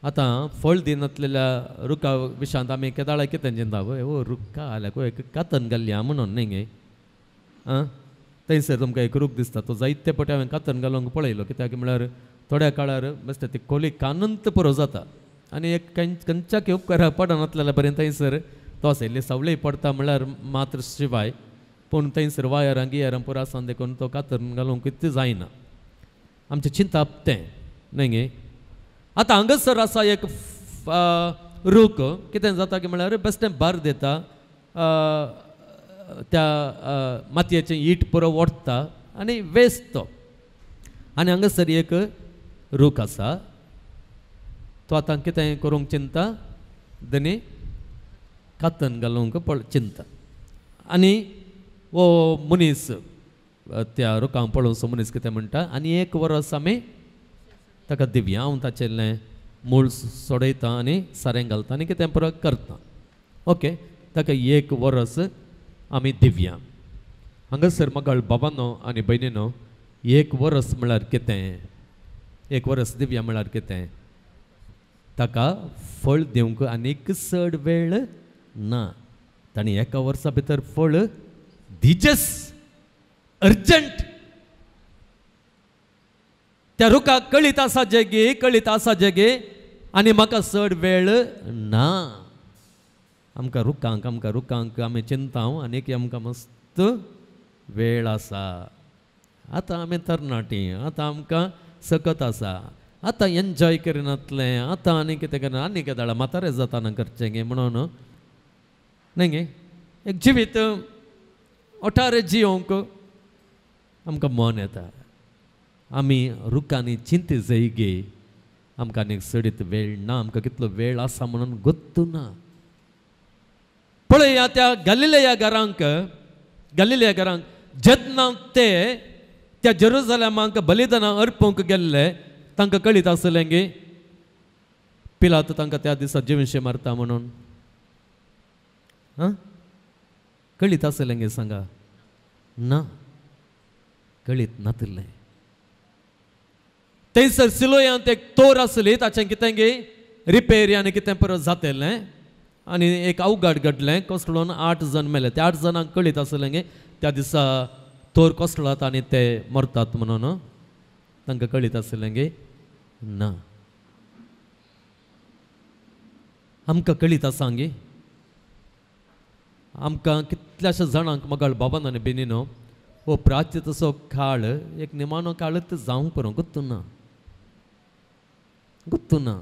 आतां फळ दिनातलेल्या रुखा विशांत आमी केदाळा कितें चिंता, ओ रुखा आल्याक एक कातन घाल्ली म्हणून न्ही गे. आं, थंयसर तुमकां एक रूख दिसता, तो जायते पटी हांवें कातन घालूंक पळयलो. कित्याक म्हळ्यार थोड्या काळार बेश्टे ती खोली कानंत पुरो जाता आनी एक खंयच्याक उपकारा पडनातलेल्या पर्यंत थंयसर तो आसा. इल्ली सावळी पडटा म्हळ्यार मात्र शिवाय, पूण थंयसर वायरां गियरां पुरो आसा देखून तो कातन घालूंक कितें जायना. आमचें चिंतप तें न्ही गे. आतां हांगासर आसा एक रूख, कितें जाता की म्हळ्यार बेश्टें भार दिता, त्या मातयेचें ईट पुरो ओडटा आनी वेस्ट तो. आनी हांगासर एक रूख आसा, तो आतां कितें करूंक चिंता, दनी कातन घालूंक चिंता. आनी हो मनीस त्या रुखांक पळोवचो मनीस कितें म्हणटा, आनी एक वरस आमी ताका दिवया, हांव ताचें मूळ सोडयता आनी सारें घालता आनी कितें परत करता. ओके, ताका एक वरस आमी दिवया. हांगासर मगाळ बाबानो आनी भयणीनो, एक वरस म्हळ्यार कितें? एक वरस दिवया म्हळ्यार कितें? ताका फळ दिवंक आनीक चड वेळ ना, ताणें एका वर्सा भितर फळ दिजेस, अर्जंट. त्या रुखाक कळीत आसा जे गे, कळीत आसा जे गे, आनी म्हाका चड वेळ ना. आमकां रुखांक, आमकां रुखांक आमी चिंता आनीक आमकां मस्त वेळ आसा. आतां आमी तरणाटी, आतां आमकां सकत आसा, आतां एन्जॉय करिनातलें, आतां आनी कितें करना, आनी केदाळा म्हातारे जाताना करचें गे म्हणून न्ही गे. एक जिवीत ओठारे जियोंक आमकां मन येता. आमी रुखांनी चिंती जाय गे, आमकां आनीक चडीत वेळ ना, आमकां कितलो वेळ आसा म्हणून गोत्तू ना. पळया त्या गालिलेया घरांक, गालिलेया घरांक जेन्ना ते त्या जेरुजलेमाक बलिदानां अर्पूंक गेल्ले, तांकां कळीत आसलें गे पिलात तांकां त्या दिसा जिवशें मारता म्हणून. आं, कळीत आसलें गे? सांगा ना, कळीत नातिल्लें. थंयसर सिलोयांत एक तोर आसली, ताचें कितें गे रिपेरी आनी कितें परत जातेलें आनी एक अवघड घडलें, कोसळून 8 जाण मेले. त्या 8 जाणांक कळीत आसलें गे त्या दिसा तोर कोसळात आनी ते मरतात म्हणून, तांकां कळीत आसलें गे ना. आमकां कळीत आसा गे, आमकां कितल्याश्या जाणांक मगाळ बाबान आनी बेनीनो हो प्राच्य तसो काळ एक निमाणो काळच जावंक पुरो, गुत्तू ना, गुत्तू ना.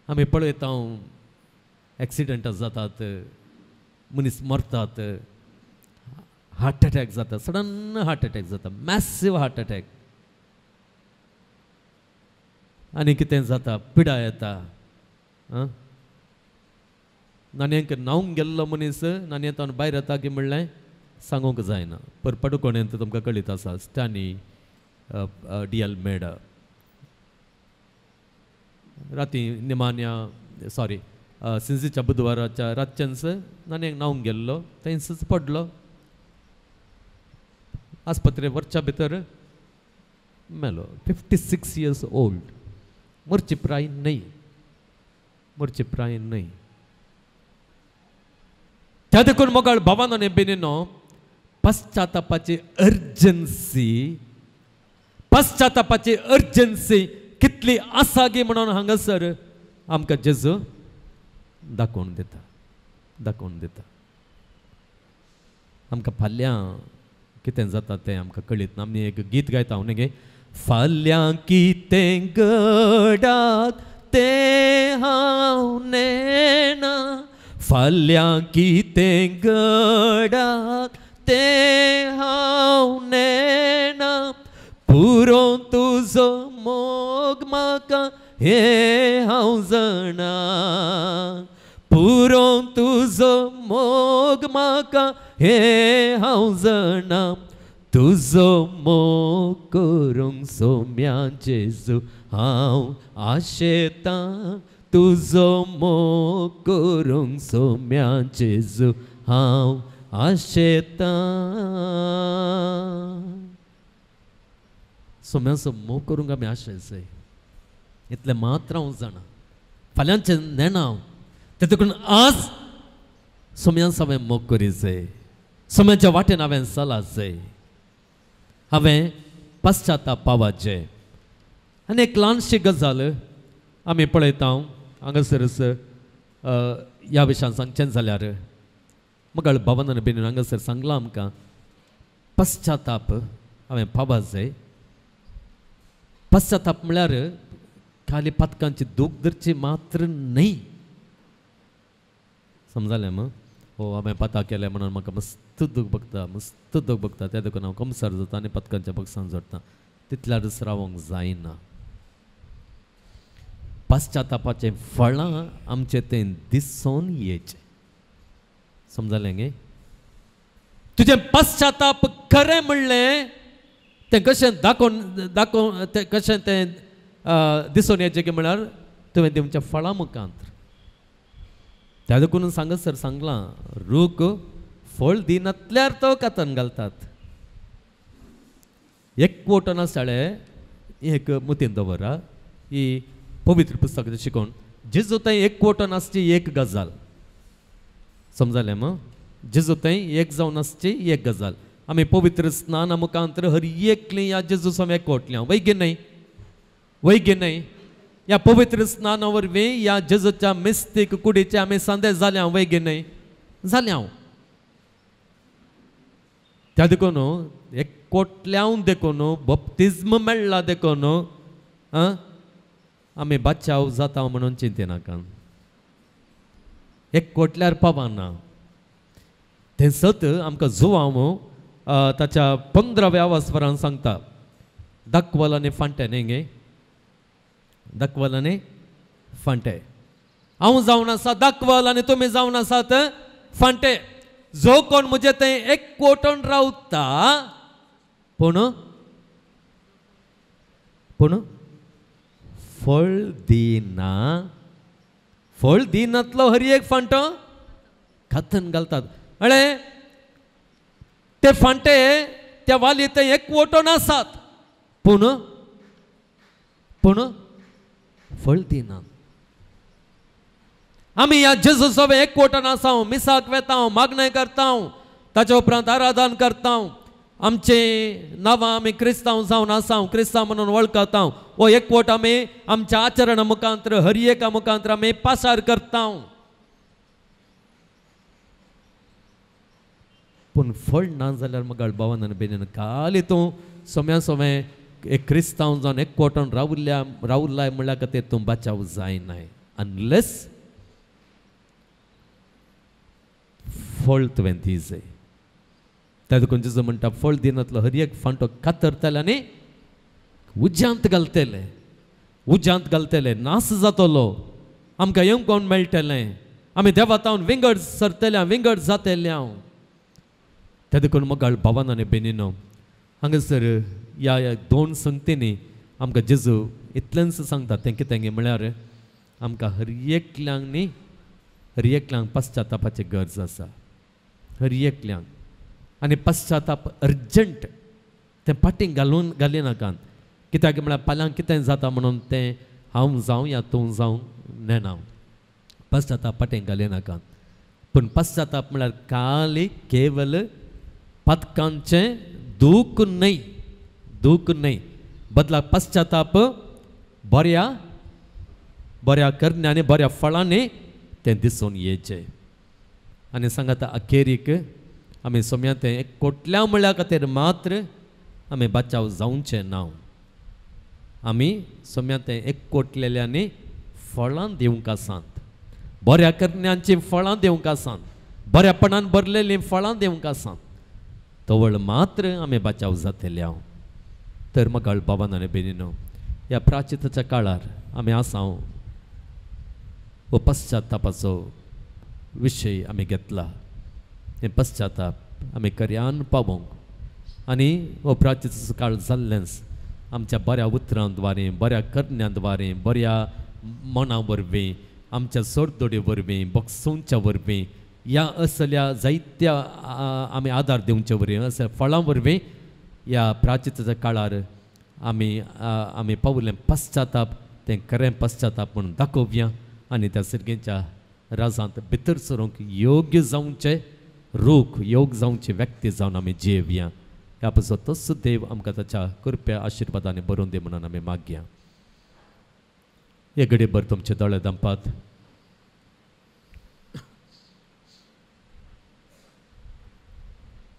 आमी पळयता एक्सिडंटां जातात, मनीस मरतात, हार्ट अटॅक जाता, सडन हार्ट अटॅक जाता, मॅसिव हार्ट अटॅक, आनी कितें जाता, पिडा येता. नानयांक न्हावंक गेल्लो मनीस नानयेंत भायर येता की म्हणलें सांगूंक जायना. पर पडुकोणेंत तुमकां कळीत आसा, स्टॅनी डी एल मेडा राती निमान्या सॉरी सिंजीच्या बुधवाराच्या रातच्यानच नानयांक न्हावंक गेल्लो, थंयच पडलो, आस्पत्रे वरच्या भितर मेलो. 56 इयर्स ओल्ड. मरची प्राय न्हय, मरची प्राय न्हय. त्या देखून मोगाळ भावानो आनी भयणीनो, पश्चातापाची अर्जन्सी, पश्चातापाची अर्जन्सी कितली आसा गी म्हणून हांगासर आमकां जेजू दाखोवन दिता, दाखोवन दिता. आमकां फाल्यां कितें जाता तें आमकां कळीत ना. आमी एक गीत गायता हांव न्ही गे, फाल्यां कितें घडात तें हांव नेणा, फाल्यां कितें घडात तें हांव नेणा, पुरो तुजो मोग म्हाका हें हांव जाणा, पुरो तुजो मोग म्हाका हें हांव जाणा, तुजो मोग करूंक सोम्या जेजू हांव आशेतां, तुजो मोग करूंक सोम्या जेजू हांव आशेतां. सोम्याचो मोग करूंक आमी आशेचें इतलें मात्र हांव जाणा, फाल्यांचें नेणा हांव. ते देखून आज सोम्यांचो हांवें मोग करी जाय, सोम्याच्या वाटेन हांवें चला जाय, हांवें पश्चाताप पावाचें. आनी एक ल्हानशी गजाल आमी पळयता हांगासरच ह्या विशयान सांगचें जाल्यार मगळ भावान आनी भयणीन हांगासर सांगलां आमकां, पश्चाताप हांवें पावा जाय. पश्चाताप म्हळ्यार खाली पातकांची दूख धरची मात्र न्हय. समजालें मग? हो हांवें पाता केलें म्हणून म्हाका मस्त दूख बगता, मस्त दूख बगता, त्या देखून हांव कमसार जाता आनी पातकांच्या बक्षान जोडटा, तितल्यारच रावंक जायना. पश्चातापाचें फळां आमचें तें दिसून येचें. समजालें गे? तुजें पश्चाताप खरें म्हणलें तें कशें दाखोवन दाखोवन तें कशें तें दिसून येचें की म्हळ्यार तुवें तुमच्या फळां मुखांत. त्या देखून सांगत सर सांगलां, रूख फळ दिनातल्यार तो कातन घालतात. एकवटन आसताले एक मुतीन दवरा, ही पवित्र पुस्तकाचें शिकोवन जेजू थंय एकवटन आसची एक गजाल. समजालें मग? जेजू थंय एक जावन आसची एक गजाल. आमी पवित्र स्नाना मुखांतर हर एकली ह्या जेजू स्वामी एकवटल्या, वय गे न्हय? वय गे न्हय? ह्या पवित्र स्नाना वरवीं ह्या जेजूच्या मिस्तीक कुडीचे आमी सांदे जाल्या, वय गे न्हय? जाल्या. त्या देखून एकवटल्यावन देखून बप्तिज्म मेळ्ळा देखून आमी बाचाव जाता म्हणून चिंतिनाका. एकवटल्यार पावना. तें सत आमकां जुवांव ताच्या 15व्या वस्वरान सांगता, दाखवल आनी फांटे न्ही गे, दाखवल आनी फांटे. हांव जावन आसा दाखवल आनी तुमी जावन आसात फांटे. जो कोण म्हजे थंय एकवटून रावता पूण पूण फळ दिना, फळ दिनातलो हर एक फांटो खातन घालतात. अळे ते फांटे त्या वाली थंय एकवटून आसात पूण पूण फळ दिना. आमी ह्या जेजू सोबे एकवटन आसा, मिसाक वेता, मागणें करता, ताच्या उपरांत आराधन करता, आमचे नांवां आमी क्रिस्तांव जावन आसा, क्रिस्तांव म्हणून वळखता. हो एकवट आमी आमच्या आचरणा मुखांतर हर एका मुखांतर आमी पासार करता. पूण फळ ना जाल्यार मगाळ भावान आनी भयणीन, खाली तूं सोम्या सोमें एक क्रिस्तांव जावन एकवटन रावल्या रावलाय म्हणल्यार खातीर तूं बाचाव जायनाय, अनलेस फळ तुवें दी जाय. त्या देखून जेजू म्हणटा फळ दिनातलो हर एक फांटो कातरतले आनी उज्यांत घालतले, उज्यांत घालतले, नास जातलो. आमकां येवंक कोण मेळटलें, आमी देवातावन विंगड सरतले, विंगड जातले हांव. त्या देखून मोगाळ भावान आनी बेनीनो हांगासर ह्या दोन संगतींनी आमकां जेजू इतलेंच सांगता. तें कितें म्हळ्यार आमकां हर एकल्यांक न्ही, हर एकल्यांक पश्चातापाची गरज आसा, हर एकल्यांक. आनी पश्चाताप अर्जंट, तें फाटीं घालून घालिनाकात. कित्याक म्हळ्यार फाल्यां कितें जाता म्हणून तें हांव जावं या तूं जावं नेणा. पश्चाताप फाटीं घालिनाकात. पूण पश्चाताप म्हळ्यार खाली केवल पातकांचें दूख न्हय, दूख न्हय, बदला पश्चाताप बऱ्या बऱ्या करण्यांनी बऱ्या फळांनी तें दिसून येचें. आनी सांगाता अखेरीक आमी सोम्या तें कोटल्या म्हळ्या खातीर मात्र आमी बचाव जावचें ना. आमी सोम्या तें एककोटलेल्यांनी फळां दिवंक आसात, बऱ्या करण्यांचीं फळां दिवंक आसात, बऱ्यापणान भरलेलीं फळां दिवंक आसात, तवळ मात्र आमी बचाव जातले हांव. तर मगाळ बाबान आनी बेनीनो ह्या प्राचिताच्या काळार आमी आसा हो पश्चातापाचो विशय आमी घेतला. हें पश्चाताप आमी खऱ्यान पावोवंक आनी हो प्राचिताचो काळ जाल्लेंच आमच्या बऱ्या उतरांद्वारे, बऱ्या करण्यांद्वारे, बऱ्या मना वरवीं, आमच्या सोडदोडे वरवीं, बक्षोंच्या वरवीं, ह्या असल्या जायत्या आमी आदार दिवचे वरवीं, असल्या फळां वरवीं ह्या प्राचिताच्या काळार आमी आमी पावलें पश्चाताप तें खरें पश्चाताप म्हणून दाखोवया आनी त्या सर्गेच्या राजांत भितर सरूंक योग्य जावचे रूख, योग जावचे व्यक्ती जावन आमी जियेवया. ह्या पासत तोच देव आमकां ताच्या कृपया आशिर्वादांनी बरोवन दी म्हणून आमी मागया. हे घडयेभर तुमचे दोळे दंपात.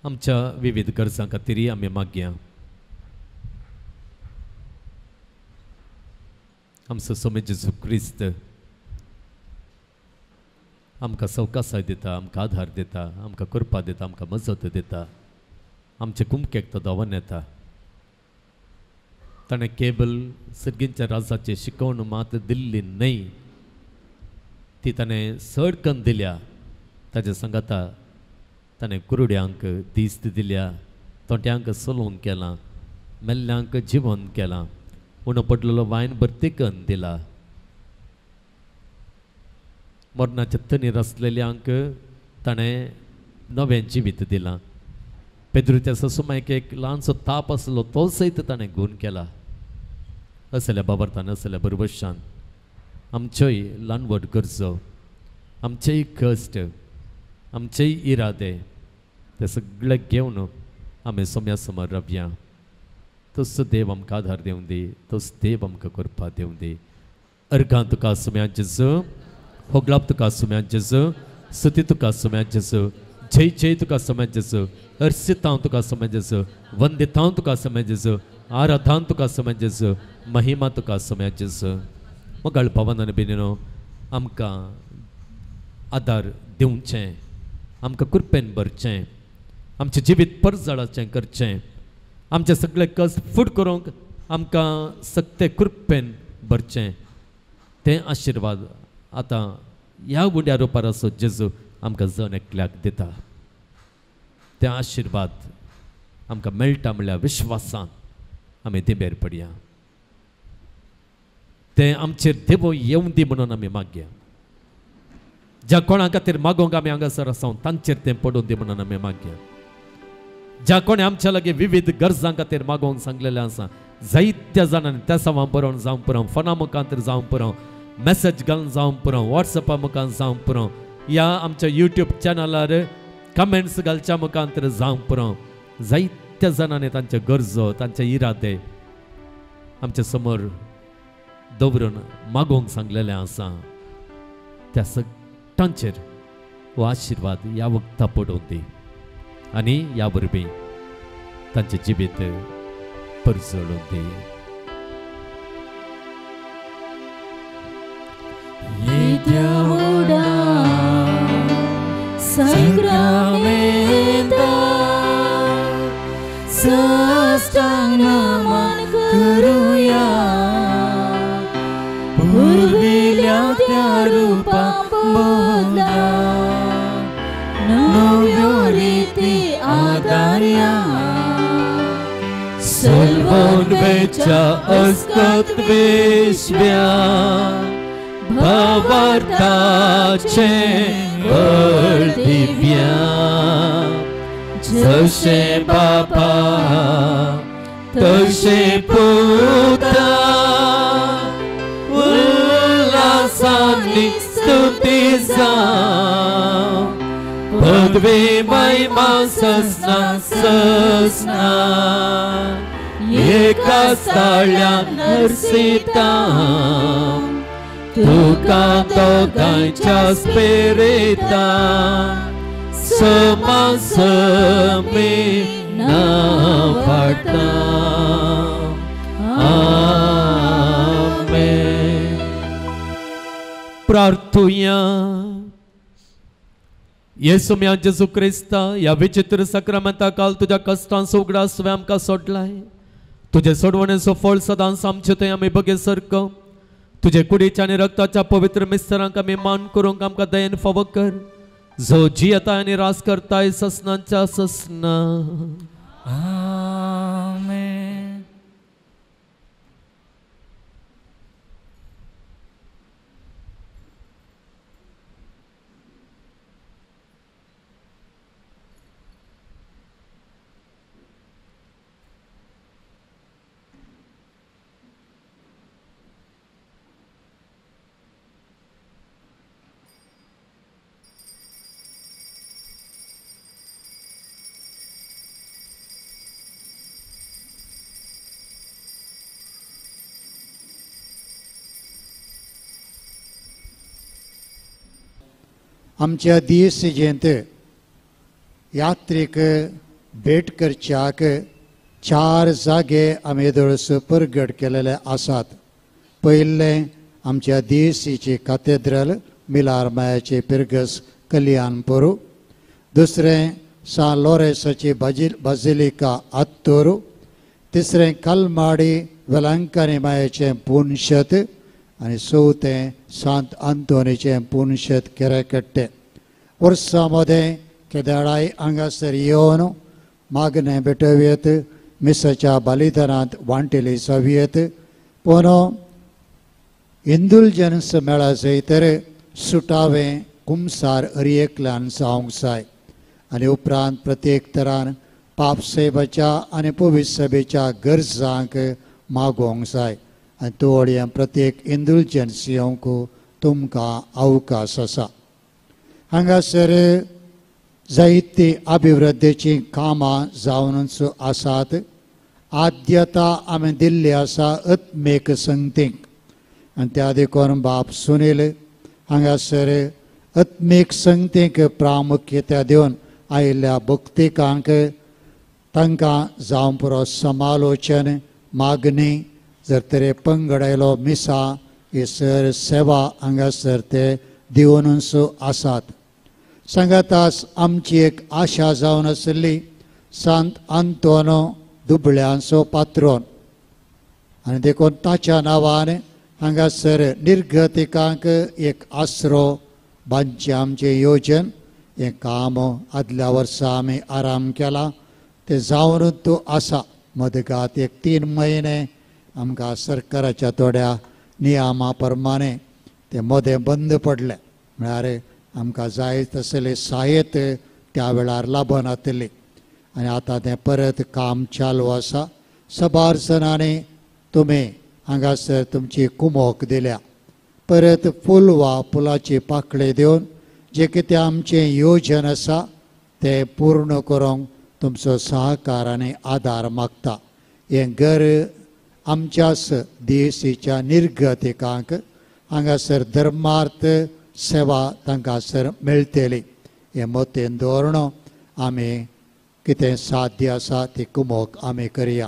आमच्या विविध गरजां खातीर आमी मागया. आमचो सोमे जेजू क्रिस्त आमकां सवकासाय दिता, आमकां आधार दिता, आमकां कृपा दिता, आमकां मजत दिता, आमचे कुमकेक तो धांवन येता. ताणें केबल सर्गींच्या राजाची शिकवण मात दिल्ली न्हय, ती ताणें चड कन्न दिल्या. ताच्या सांगाता ताणें कुरुड्यांक दिस्त दिल्या, तोंट्यांक चलोवन केलां, मेल्ल्यांक जिवन केलां, उणो पडलेलो वायन भरती कन्न दिला, मरणाच्या तणीर आसलेल्यांक ताणें नवें जिवीत दिलां. पेद्रूच्या ससुमायक एक ल्हानसो ताप आसलो तो सयत ताणें गूण केला. असल्या बाबरतान, असल्या बरबशान आमच्योय ल्हान व्हड गरजो, आमचेय कश्ट, आमचेय इरादे ते सगळे घेवन आमी सोम्या समोर रावया. तोच देव आमकां आधार दिवं दी, तोच देव आमकां करपा दिवं दी. अर्गां तुका सोम्या जेजू, होगलाप तुका सोम्या जेजू, स्तुती तुका सोम्या जेजू, जय जय तुका सोम्या जेजू, अर्सितांव तुका सोम्या जेजू, वंदितांव तुका सोम्या जेजू, आराधान तुका सोम्या जेजू, महिमा तुका सोम्या जेजू. मोगाळ भावान आनी भयणीनो आमकां आदार दिवचें, आमकां कृपेन भरचें, आमचें जिवीत परजळाचें करचें, आमचें सगळें कश्ट फूट करूंक आमकां सगळे कृपेन भरचें. तें आशिर्वाद आतां ह्या उंड्या रुपार आसो जेजू आमकां जण एकल्याक दिता. ते आशिर्वाद आमकां मेळटा म्हणल्यार विश्वासान आमी दिंबेर पडया. तें आमचेर देवो येवं दी म्हणून आमी मागया. ज्या कोणा खातीर मागोवंक आमी हांगासर आसा तांचेर तें पडून दी म्हणून आमी मागया. ज्या कोणें आमच्या लागीं विविध गरजां खातीर मागोवंक सांगलेलें आसा, जायत्या जाणांनी त्या सवां बरोवन जावं पुरो, फोना मुखांतर जावं पुरो, मॅसेज घालून जावं पुरो, वॉट्सॅपा मुखार जावं पुरो, या आमच्या यूट्यूब चॅनलार कमेंट्स घालच्या मुखांतर जावं पुरो, जायत्या जाणांनी तांच्यो गरजो, तांचे इरादे आमच्या समोर दवरून मागोवंक सांगलेलें आसा. त्या सगळ्यांचेर हो आशिर्वाद ह्या वखदा पडून दी आनी ह्या वरवीं तांचें जिवीत परजळून दी. येद्या व्हडा संग्रामेंतान साष्टांग नमन करुया पुर्विल्या त्या रुपा बदला नव्यो रिती आदारया सलवोन वेच्या अस्कत विश्व्या भावार्थाचे बळ दिव्या जशें बापा तशें पुता उल्हासांनी स्तुती जावं पदवी महिमा ससना ससना एका ताळ्यान हर्षिता तुका दोगांच्या स्पिरितान समासमी नांव वाडटा. आमेन. प्रार्थुया. येसू म्या जेजू क्रिस्ता ह्या विचित्र साक्रामेंता काल तुज्या कश्टांचो उगडास तुवें आमकां सोडलाय. तुजे सोडवणेचो फळ सदांच आमचे थंय आमी बगे सारको तुजे कुडीच्या आनी रक्ताच्या पवित्र मिस्तरांक आमी मान करूंक आमकां दयेन फावो कर, जो जियेता आनी रास करताय ससनाच्या ससना. आमेन. आमच्या दियसिजेंत यात्रीक भेट करच्याक 4 जागे आमी येदोळस परगट केलेले आसात. पयलें आमच्या दियसीची कातेद्रल मिलारमायाचे पिरगस कल्याणपूर, दुसरें सान लोरेसाची बाजिलिका आत्तोरू, तिसरें कलमाडी वेलंकनी मायाचें पुनशत आनी चवथें सांत आंतोनीचें पुनशत केरेकट्टे. वर्सां मदें केदाळाय हांगासर येवन मागणें भेटोवयेत, मिसाच्या बलिदानांत वांटेली जावयेत. पूण इंदुलजन्स मेळा जाय तर सुटावें कुमसार हर एकल्यान जावंक जाय आनी उपरांत प्रत्येक तरान पापसेबाच्या आनी पवित्र सभेच्या गरजांक मागोवंक जाय आनी तोडयें प्रत्येक इंदुलजन्स येवंक तुमकां अवकाश आसा. हांगासर जायतीं अभिवृद्धीचीं कामां जावनच आसात. आद्यता आमी दिल्ली आसा आत्मीक संगतीक आनी त्या देखून बाप सुनील हांगासर आत्मीक संगतीक प्रामुख्यता दिवन आयिल्ल्या भक्तिकांक तांकां जावं पुरो समालोचन मागणी जर तरे पंगड आयलो मिसा ही सर सेवा हांगासर ते दिवनच आसात. सांगातास आमची एक आशा जावन आशिल्ली सांत आंतोनो दुबळ्यांचो पात्रोन आनी देखून ताच्या नांवान हांगासर निर्गतिकांक एक आसरो बांदचें आमचें योजन. हें काम आदल्या वर्सा आमी आराम केला तें जावनूच तूं आसा. मदगात एक 3 म्हयने आमकां सरकाराच्या थोड्या नियमा प्रमाणे तें मदें बंद पडलें, म्हळ्यार आमकां जाय तसलें साहित्य त्या वेळार लाबनातली आनी आतां तें परत काम चालू आसा. सबार जाणांनी तुमी हांगासर तुमची कुमोक दिल्या. परत फूल वा फुलाची पाकळी दिवन जें कितें आमचें योजन आसा तें पूर्ण करूंक तुमचो सहकार आनी आदार मागता. हें घर आमच्याच दियसीच्या निर्गतिकांक हांगासर धर्मार्थ सेवा तांकां सर मेळटली हें मतीन दवरून आमी कितें साध्य आसा ती कुमोक आमी करया.